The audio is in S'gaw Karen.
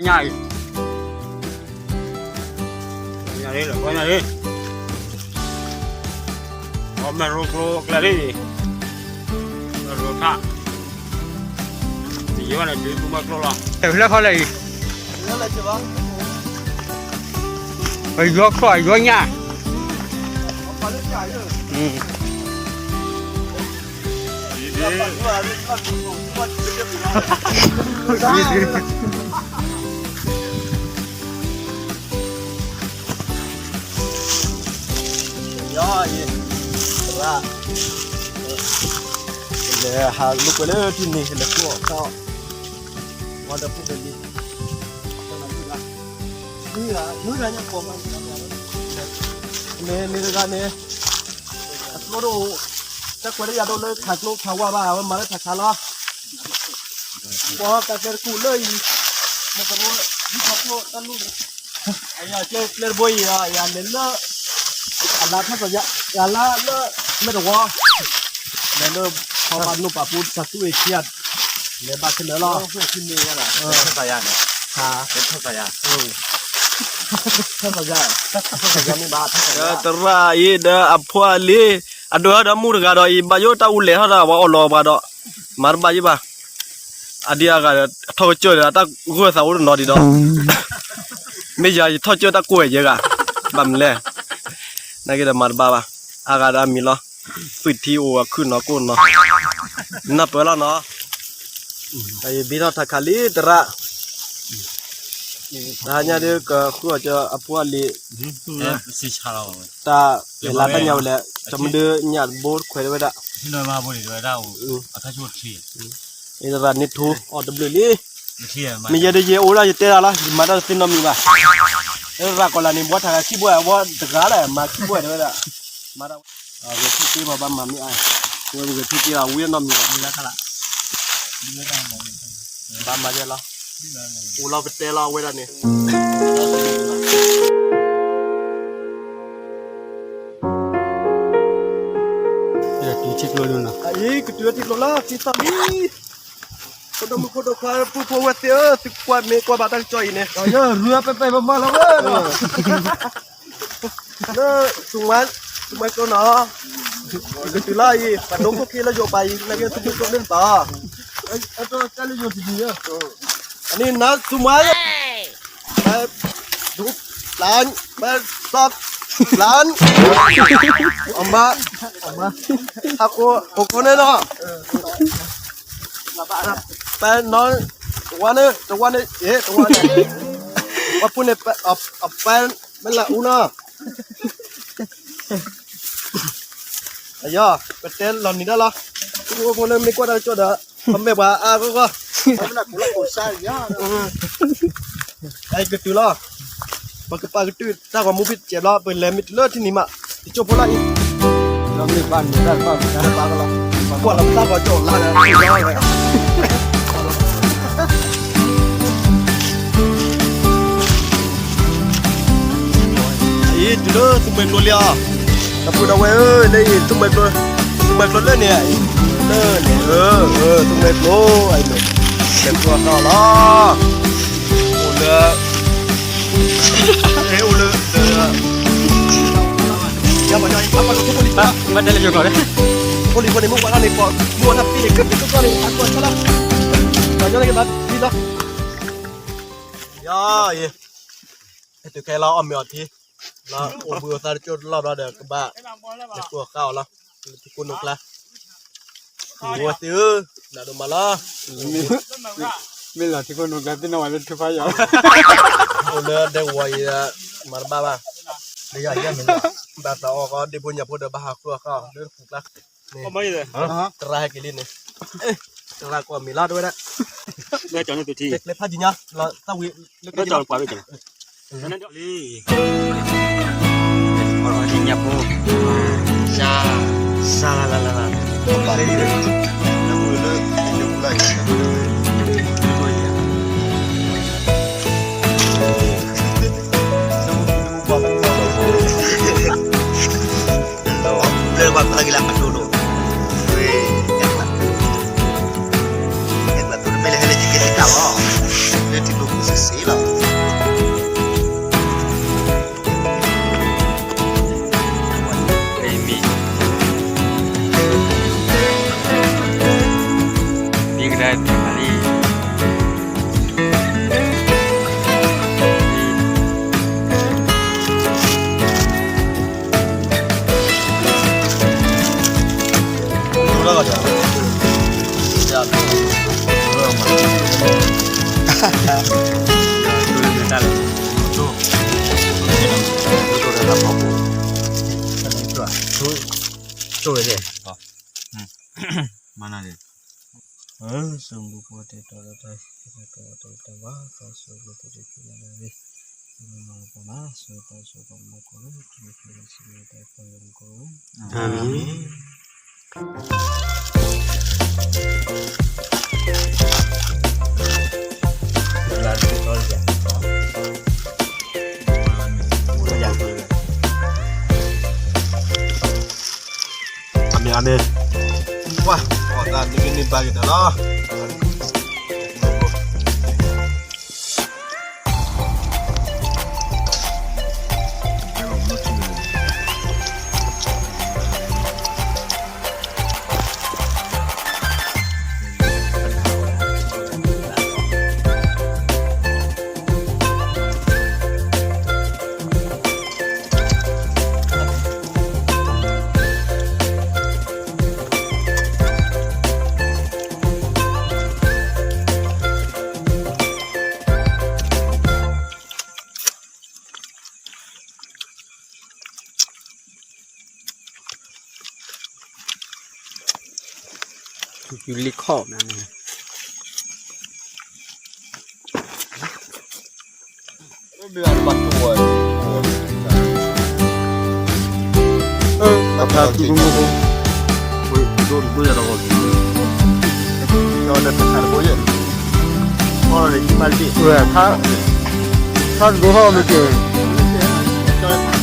ညါအံၤ, ညါလံ, ညါလံ, အမဲာ်ရိကျိကျဲလံ, ရိထၣ်, ယိၤန့ၣ်ဒုးသူမွဲကျိလီၤ, တဖျၢၣ်ခီလၢအံၤ, အယီၤချီၣ်အယီၤညၣ်, ယီၤအံၤ, သရၣ်, လဲၤဟးလိာ်ကွဲလၢထံန့ၣ် လဲၤဃုအီၣ်ခါအီၣ်, ဝါဒီးဖိဒီးလံၤ, န့ၣ်တဂၤန့ၣ် အကျိဒိၣ်, တၢ်ကွဲးလၢယၤဒိၣ်လၢခးကျိခးဝါဘၣ် အဝဲမၤလၢခးခါလီၤ, ပှၤကတဲတကူၣ်လၢအံၤ, မ့ၢ်တရိ, ယဖးခိၣ်တၢ်လူၢ်န့ၣ်, အယကျဲတဘိအံၤ, ယၤလဲၤလၢ, အလါထီၣ်စီၤယၤ, ယၤလါလၢ, မဲာ်တဝီ, လဲၤလၢ, ဖီဘၣ်နိၣ်ပာ်ပူတၢ်သူၣ်အ့ၣ်ခံဂၤ, လဲၤဘၣ်ခဲလၢာ်လီၤ, ထီၣ်စီၤယၤ, ထီၣ်စီၤယၤ, သရၣ်အံၤဒီးအဖိအလံၤ, အဒိၣ်ဒီးမူတဂၤဒီးအံၤ ဘၣ်ယိၣ်တၢ်အူလဲၤထီၣ်ဒီး ပှၤအီၣ်လီၤပှၤဒီး, မၤတဘၣ်ယံၤဘၣ်, အဒံးအဂၤဒီး အထီၣ်ကစၢၢ်ဒီး တၢ်ဂၢၢ်သးအိၣ်တနီၤဒံးဒီး, မ့ၢ်ယၤယထီၣ်ကစၢၢ်တၢ်ကိၢ်ဝဲယဲဂၤ, ဘၣ်မနုၤလဲၣ်, နာ်က့ဒီးမၤတဘၣ်ဘၣ်, အဂၤဒီးအမံၤလီၤ, သွံၣ်ထံအိၣ်အခုၣ်နီၤကိၢ်နီၤ, နၢ်ပၢၢ်လီၤနီၤ, အံၤဘံထီၣ်ထးခးလံသရၣ်, တဟါညါဒ်ကဃုအီၣ်ကၢအဖိအလံၤ, တၢ်လဲၤလါတၢ်ညါဝဲလဲၣ်, ကၠီမဒုညၣ်တဘိခွဲးတဝဲဒၣ်, အသရၣ်န့ၣ်ထူအီၣ်တဘျုးလံ, မ့ၢ်ယဲဒ်ယဲအိၣ်ဒၣ်ယတဲဒၣ်လီၤ ယမၤတၢ်တသ့နီတမံၤဘၣ်, သရၣ်ကီၢ်လၢ်န့ၣ် ဘှီထးခးခံဘိ, အဝဲတဂၤလၢမၤခံဘိတဝဲဒၣ်, မၤတၢ်, ဂဲၤထံၣ်က့ၤဘၣ်ဘၣ်မၤမ့ၢ်အါ, ဝဲပဂဲၤထံၣ်က့ၤဘၣ်ဝံၤနီတမံၤဘၣ်, ဘၣ်မၤယဲလီၤ, အိၣ်လီၤပတဲလီၤအဝဲဒၣ်န့ၣ် ကတုၤထံကျိလီၤ, အံၤကတုၤထံကျိလီၤ သံသးလံ, ဖိဒိၣ်မုၣ်ဖိဒိၣ်ခွါ ပုၢ်ဖိဝဲၢ်သ့ၣ်ဧၢ, သုကွၢ်မ့ၢ်ကွၢ်ဘၣ်တၢ်ကစီၣ်အံၤန့ၣ်, လၢ သူမွဲကျိနီၤ, ကတုၤလီၤအံၤ ပှၤဒိခိၣ်ခံလၢယိၤပၤအံၤ နာ်က့သူမွဲကျိလၢနပၤ, အန့ၣ်နသူမွဲ ပဒူ plan ပသီ plan အမါ ဟးကိးကိးန့ၣ်နီၤ, ပနီၤ တဝါန့ၣ် တဝါန့ၣ် တဝါန့ၣ် ပှၤဖိန့ၣ် အပၢ်မ့ၢ်လၢအူနီၤ, အယီၤ ပတဲလီၤနံၤဒၣ်လီၤ, ဖိဖိလၢမ့ၢ်ကွၢ်တၢ်ကစီၣ်ဒီး ပမဲာ်ပှၤအါဂီၢ်ဂီၢ်, အဲကတုၤလီၤ, ပကပာ်ကတုၤတၢ်ဂီၤမူဖဲတစဲးဘျီ ပလဲၤမ့ၢ်တုၤလၢထံနံၤမး, တကၠိဖိလၢအံၤ လီၤမ့ၢ်ဘၣ်န့ၣ်တၢ်တဘၣ်ဘၣ်လီၤ, ပကွၢ်လီၤပတၢ်ဂီၤကၠီၣ်လါဒီး အံၤ တုၤလၢသူမွဲကျိလံအီၤ, ဒီပုၢ်ဒီဝဲၢ်ဧၢ, လၢအံၤ သူမွဲကျိ, သူမွဲကျိလၢန့ၣ်, လၢန့ၣ်, သူမွဲကျိ, လဲၤကျိအသီလီၤ, အိၣ်လၢ, အိၣ်လၢ, မ့ၢ်တဲလၢယိၤကျိာ်န့ၣ်, ဖိလံၤဖိန့ၣ် မ့ၢ်ဝဲဒၣ်န့ၣ်ကီး, မ့ၢ်ဝဲဒၣ်ဖံးန့ၣ် ကၢၢ်ကၢၢ်န့ၣ် အကွၢ်ဆၢလီၤ, ပှၤညီန့ၣ်ကဘၣ်ဖံးလီၤ, ယၤအံၤ ဟဲတုၤခဲလီၤအီၣ်မ့ၤအီထံ, လီၤအိၣ်ဘှံးအိၣ်သါတကၠိတလီၢ်ဘျီဒီးကဘၣ်, လဲၤကိၢ်ဃာ်အီၤလီၤ, လၢထံကိးနိကျါ, ဝဲသ့ၣ်ဧၢ, နးဒိၣ်မးလီၤ, မ့ၢ်လီၤထံကိးနိကျါသ့ၣ်နီၣ်ဝဲလၢထူဖးယံၤ, အိၣ်လၢဒဲကဝီၤအံၤ, မၤတဘၣ်ဘၣ်, ဘၣ်သးအီၣ်ဃီဒ့ဖိညၣ်ဖိဒီးဘၣ်ဟးကိၢ်ဃာ်အီၤလၢထံကျါ, သရၣ်ဟဲက့ၤလံန့ၣ်, သရၣ်ကွၢ်မ့ၤလီၤတဝဲဒၣ်, ကျဲဖးယံၤညါ, သဝံၤလၢကျဲ, လံ, ညၣ်ဖိ, စါ, စါလါလါလါလါ, လၢမုၢ်လၢ, လၢပှၤပျၢ်က့ၤလၢအဒိၣ်ဒိၣ်, ဝဲ, အဲၣ်ကျး, အဲၣ်ကျးသိးတမ့ၢ်လၢဟဲလၢယကဲသ့ၣ်တၢ်လီၤ, လၢထံကျိပူၤစ့ၢ်စ့ၢ်လီၤ. မၤနၤန့ၣ် စုမူဖိတဲတီၤလၢတၢ် တၢ်ကတၢၢ်တၢ်ဘၣ် သးစီလၢတၢ်ဒုးကဲလၢ်လၢ်လံ မၤပှၤမၤ စီတၢ်စီပှၤမၤကိးလၢ တၢ်ကဲလၢ်စံးလၢတၢ်ပှၤယွၤမၤကိးလၢ အၤမ့ၣ်. အမ့ၢ် အမ့ၢ် ဝါ အီၣ်သးန့ၣ်ကန့ၢ်ဘၣ်က့ၤတၢ်လီၤ. ယူၤလံခီၣ်မးန့ၣ် ဘၣ်တူၢ်ဝဲ အဖျါတူၢ်မူခိၣ် ဝဲဒိၣ်ဒိၣ်ယၤဒီး ဒီးတခါတဘိယဲၢ် ဟီၣ်လီၤန့ၣ် ယမါတဘ့ၣ် ဝဲ ထါ ထါတဘိဟီၣ်မ့ၢ်က့ၤ